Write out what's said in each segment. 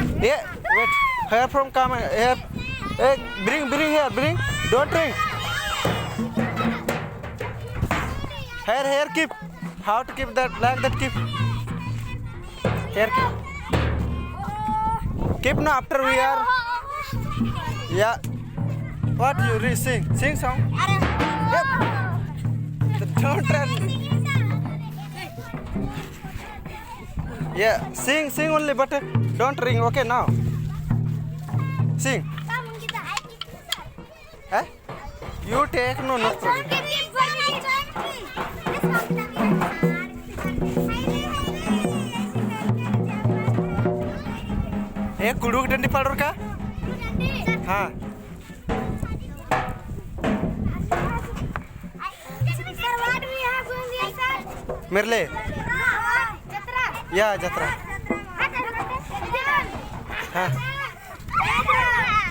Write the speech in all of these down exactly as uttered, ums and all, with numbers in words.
ए, wait. Here from come here. ए, bring, bring here, bring. Don't bring. Here, here, keep. How to keep that? Like that, keep. Here, keep. Keep now, after we are. Yeah. What you re-, sing? Sing song. Yep. Don't run. Yeah, sing, sing only, but don't ring, okay, now. Sing. Eh? You take, no, no problem. ए कुड़ुक डंडी पाड़ोर का? हाँ। मेरले? या, जतरा। हाँ।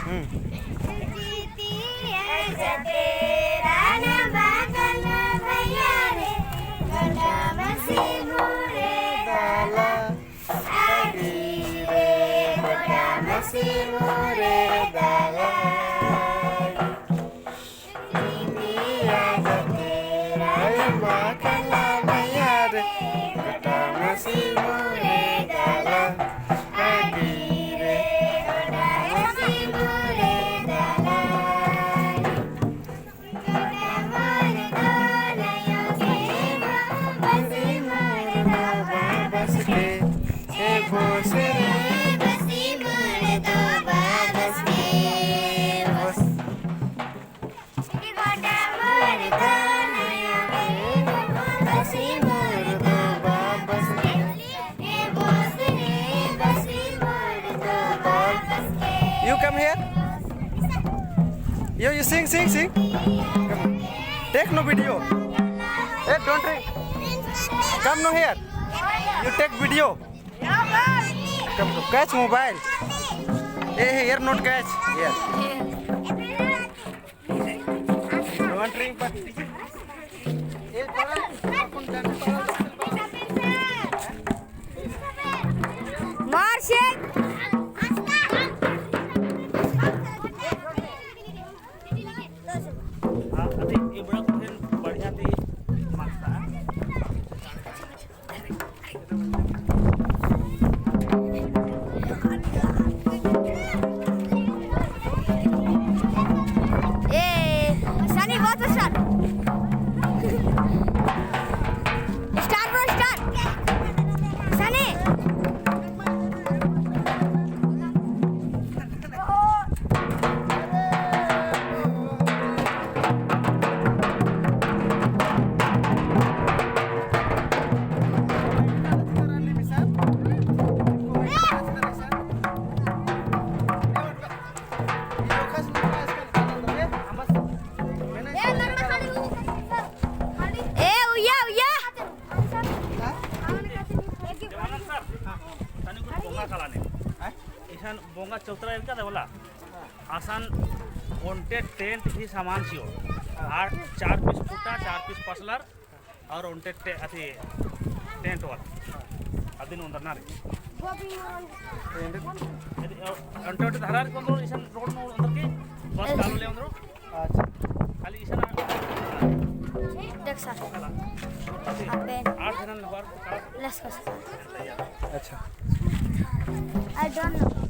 हम्म। You come here. You, you sing, sing, sing. Come. Take no video. Hey, don't drink. Come no here. You take video. Come to catch mobile. Hey, hey, here not catch. Here. Don't drink, but मार से। हाँ, अभी ये बड़ा कठिन बढ़िया थी मांगता है। ए, सनी, बहुत अच्छा। Start bro, start। सनी। ए, उइया, उइया। देवानंद सर, तनी कुछ बोंगा काला ने। हैं? इसन बोंगा चौतरा एरका दे बोला। असन ओन्टे टेंट ही सामान चिओ। हाँ। आर चार पीस खुट्टा, चार पीस पसलर, और ओन्टे टे-, अथी टेंट वाला। अदिन ओन्दरना रे। टेंट? अदि, अ, ओन्टे ओन्टे धरा रे ओन्दरो, इसन रोड नू ओन्दरकी, बस कालो ले ओन्दरो। अच्छा। खाली इसन आ-, देख सर। अबे। आठ जनन हर को का? लस कस। अच्छा। I don't know।